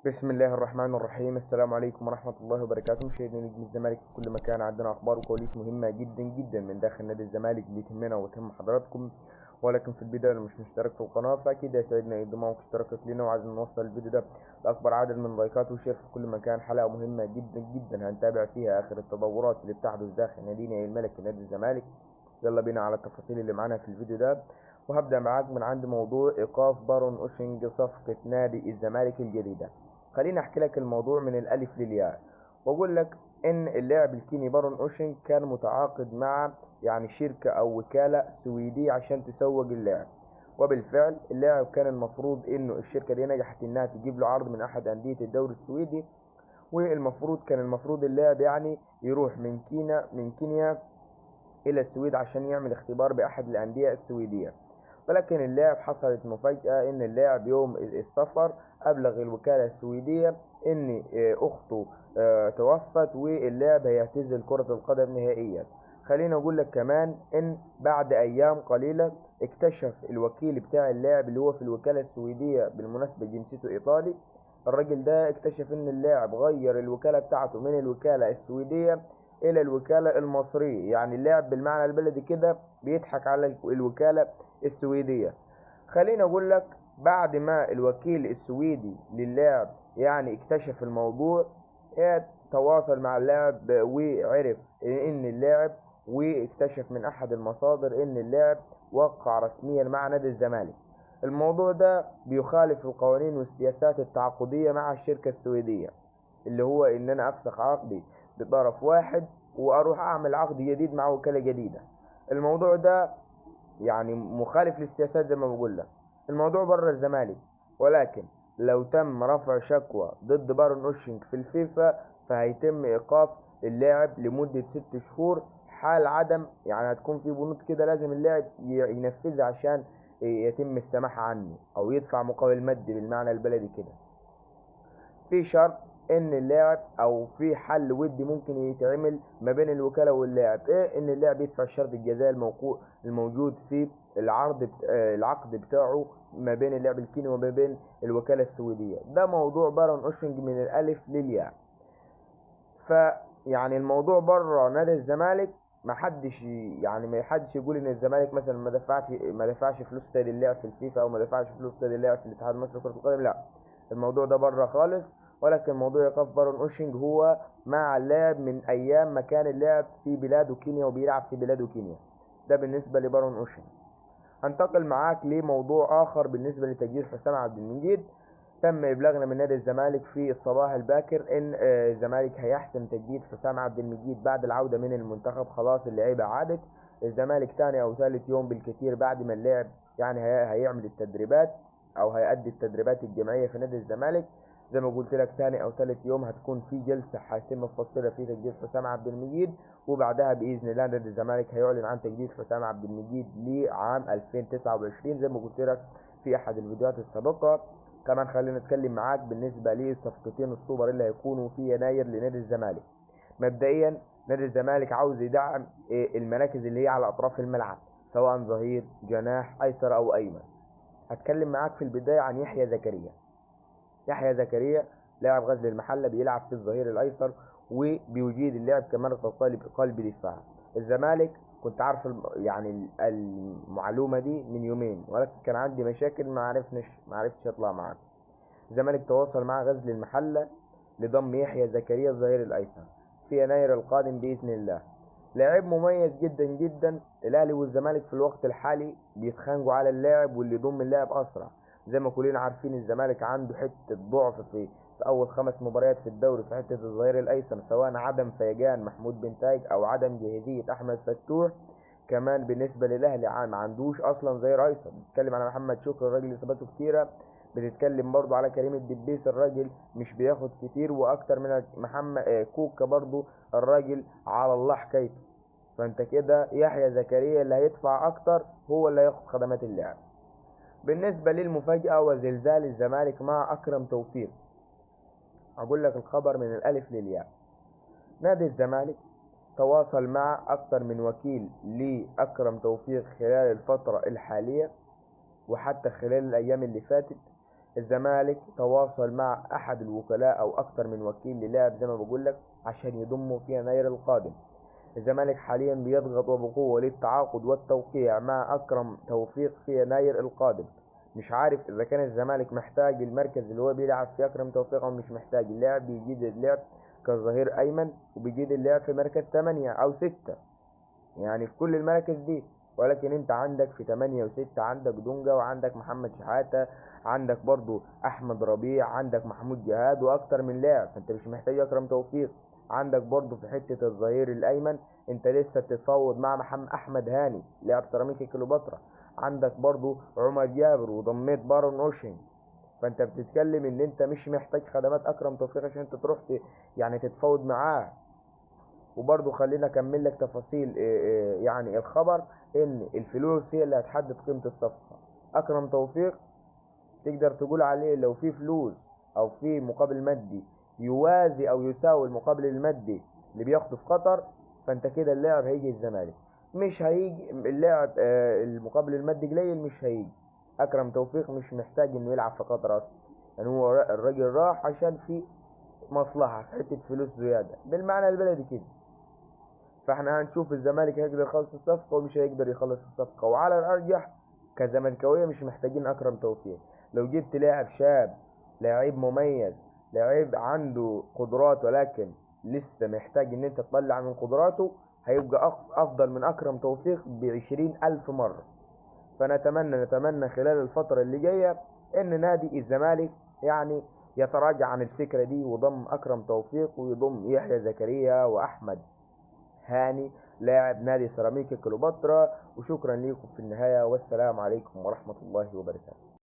بسم الله الرحمن الرحيم. السلام عليكم ورحمة الله وبركاته. مشاهدينا نجم الزمالك في كل مكان، عندنا أخبار وكواليس مهمة جدا جدا من داخل نادي الزمالك اللي تهمنا وتهم حضراتكم. ولكن في البداية اللي مش مشترك في القناة فأكيد يسعدنا انضمامك واشتراكك لنا، وعايزين نوصل الفيديو ده لأكبر عدد من لايكات و share في كل مكان. حلقة مهمة جدا جدا هنتابع فيها آخر التطورات اللي بتحدث داخل نادينا الملكي نادي الزمالك. يلا بينا على التفاصيل اللي معانا في الفيديو ده، وهبدأ معاك من عند موضوع إيقاف بارون أوشينج صفقة نادي الزمالك الجديدة. خليني احكي لك الموضوع من الالف للياء، واقول لك ان اللاعب الكيني بارون اوشينج كان متعاقد مع يعني شركة او وكالة سويدية عشان تسوق اللاعب، وبالفعل اللاعب كان المفروض انه الشركة دي نجحت انها تجيب له عرض من احد اندية الدوري السويدي، والمفروض كان المفروض اللاعب يعني يروح من كينيا الى السويد عشان يعمل اختبار باحد الاندية السويدية. ولكن اللاعب حصلت مفاجأة ان اللاعب يوم السفر ابلغ الوكالة السويدية ان اخته توفت واللاعب هيعتزل كرة القدم نهائيا. خلينا اقول لك كمان ان بعد ايام قليلة اكتشف الوكيل بتاع اللاعب اللي هو في الوكالة السويدية، بالمناسبة جنسيته ايطالي، الراجل ده اكتشف ان اللاعب غير الوكالة بتاعته من الوكالة السويدية الى الوكالة المصرية. يعني اللاعب بالمعنى البلدي كده بيضحك على الوكالة السويدية. خلينا اقول لك بعد ما الوكيل السويدي للاعب يعني اكتشف الموضوع، تواصل مع اللاعب وعرف ان اللاعب، واكتشف من احد المصادر ان اللاعب وقع رسميا مع نادي الزمالك. الموضوع ده بيخالف القوانين والسياسات التعاقدية مع الشركة السويدية، اللي هو ان انا افسخ عقدي بطرف واحد واروح اعمل عقد جديد مع وكالة جديدة. الموضوع ده يعني مخالف للسياسات زي ما بقول لك، الموضوع بره الزمالك. ولكن لو تم رفع شكوى ضد بارون اوشينج في الفيفا فهيتم ايقاف اللاعب لمدة 6 شهور حال عدم، يعني هتكون في بنود كده لازم اللاعب ينفذها عشان يتم السماح عنه او يدفع مقابل مادي بالمعنى البلدي كده. في شرط ان اللاعب او في حل ودي ممكن يتعمل ما بين الوكالة واللاعب، ايه؟ ان اللاعب يدفع الشرط الجزائي الموجود في العرض العقد بتاعه ما بين اللاعب الكيني وما بين الوكالة السويدية. ده موضوع بارون اوشينج من الالف للياء. فيعني الموضوع بره نادي الزمالك، ما حدش يعني ما حدش يقول ان الزمالك مثلا ما دفعش فلوس تاني للاعب في الفيفا او ما دفعش فلوس تاني للاعب في الاتحاد المصري لكرة القدم، لا الموضوع ده بره خالص. ولكن موضوع ايقاف بارون اوشينج هو مع اللاعب من ايام ما كان اللاعب في بلاده كينيا وبيلعب في بلاده كينيا. ده بالنسبة لبارون اوشينج. هنتقل معاك لموضوع اخر بالنسبة لتجديد حسام عبد المجيد. تم ابلاغنا من نادي الزمالك في الصباح الباكر ان الزمالك هيحسم تجديد حسام عبد المجيد بعد العودة من المنتخب. خلاص اللعيبة عادت، الزمالك تاني او ثالث يوم بالكثير بعد ما اللاعب يعني هيعمل التدريبات او هيأدي التدريبات الجماعية في نادي الزمالك. زي ما قلت لك تاني او ثالث يوم هتكون في جلسه حاسمة فاصلة في تجديد حسام عبد المجيد، وبعدها باذن الله نادي الزمالك هيعلن عن تجديد حسام عبد المجيد لعام 2029 زي ما قلت لك في احد الفيديوهات السابقة. كمان خلينا نتكلم معاك بالنسبة لصفقتين السوبر اللي هيكونوا في يناير لنادي الزمالك. مبدئيا نادي الزمالك عاوز يدعم المراكز اللي هي على اطراف الملعب، سواء ظهير، جناح، ايسر او ايمن. هتكلم معاك في البداية عن يحيى زكريا. يحيى زكريا لاعب غزل المحلة، بيلعب في الظهير الايسر وبيجيد اللعب كمان قلب دفاع. الزمالك كنت عارف يعني المعلومة دي من يومين، ولكن كان عندي مشاكل ما عرفتش اطلع معاك. الزمالك تواصل مع غزل المحلة لضم يحيى زكريا الظهير الايسر في يناير القادم باذن الله. لاعب مميز جدا جدا. الاهلي والزمالك في الوقت الحالي بيتخانقوا على اللاعب، واللي يضم اللاعب اسرع. زي ما كلنا عارفين الزمالك عنده حتة ضعف في اول 5 مباريات في الدوري في حتة الظهير الايسر، سواء عدم فيجان محمود بن تاج او عدم جاهزية احمد فتوح. كمان بالنسبة للاهلي ما عندوش اصلا ظهير ايسر. بتتكلم على محمد شكري الراجل اصاباته كتيرة، بتتكلم برضو على كريم الدبيس الراجل مش بياخد كتير، واكتر من محمد كوكا برضو الراجل على الله حكايته. فانت كده يحيى زكريا اللي هيدفع اكتر هو اللي هياخد خدمات اللاعب. بالنسبة للمفاجأة وزلزال الزمالك مع أكرم توفيق، أقول لك الخبر من الألف للياء. نادي الزمالك تواصل مع أكثر من وكيل لأكرم توفيق خلال الفترة الحالية وحتى خلال الأيام اللي فاتت، الزمالك تواصل مع احد الوكلاء او اكتر من وكيل للاعب زي ما بقول لك عشان يضمه في يناير القادم. الزمالك حاليا بيضغط وبقوة للتعاقد والتوقيع مع اكرم توفيق في يناير القادم. مش عارف اذا كان الزمالك محتاج المركز اللي هو بيلعب فيه اكرم توفيق او مش محتاج. اللاعب بيجيد اللعب كظهير ايمن، وبيجيد اللعب في مركز 8 او 6، يعني في كل المراكز دي. ولكن انت عندك في 8 و6 عندك دونجا، وعندك محمد شحاتة، عندك برضو احمد ربيع، عندك محمود جهاد، واكتر من لاعب، فانت مش محتاج اكرم توفيق. عندك برضو في حتة الظهير الايمن انت لسه بتتفاوض مع محمد احمد هاني لاعب سيراميكا كليوباترا، عندك برضو عمر جابر، وضميت بارون اوشن. فانت بتتكلم ان انت مش محتاج خدمات اكرم توفيق عشان انت تروح يعني تتفاوض معاه. وبرضو خلينا اكمل لك تفاصيل يعني الخبر، ان الفلوس هي اللي هتحدد قيمة الصفقة. اكرم توفيق تقدر تقول عليه لو في فلوس او في مقابل مادي يوازي او يساوي المقابل المادي اللي بياخده في قطر، فانت كده اللاعب هيجي الزمالك. مش هيجي اللاعب المقابل المادي قليل، مش هيجي. اكرم توفيق مش محتاج انه يلعب في قطر اصلا، يعني هو الراجل راح عشان في مصلحة في حتة فلوس زيادة بالمعنى البلدي كده. فاحنا هنشوف الزمالك هيقدر يخلص الصفقة ومش هيقدر يخلص الصفقة، وعلى الارجح كزملكاوية مش محتاجين اكرم توفيق. لو جبت لاعب شاب، لاعب مميز، لاعب عنده قدرات ولكن لسه محتاج ان انت تطلع من قدراته، هيبقى افضل من اكرم توفيق ب20,000 مرة. فنتمنى نتمنى خلال الفترة اللي جاية ان نادي الزمالك يعني يتراجع عن الفكرة دي وضم اكرم توفيق ويضم يحيى زكريا واحمد هاني لاعب نادي سيراميكا كليوباترا. وشكرا لكم في النهاية، والسلام عليكم ورحمة الله وبركاته.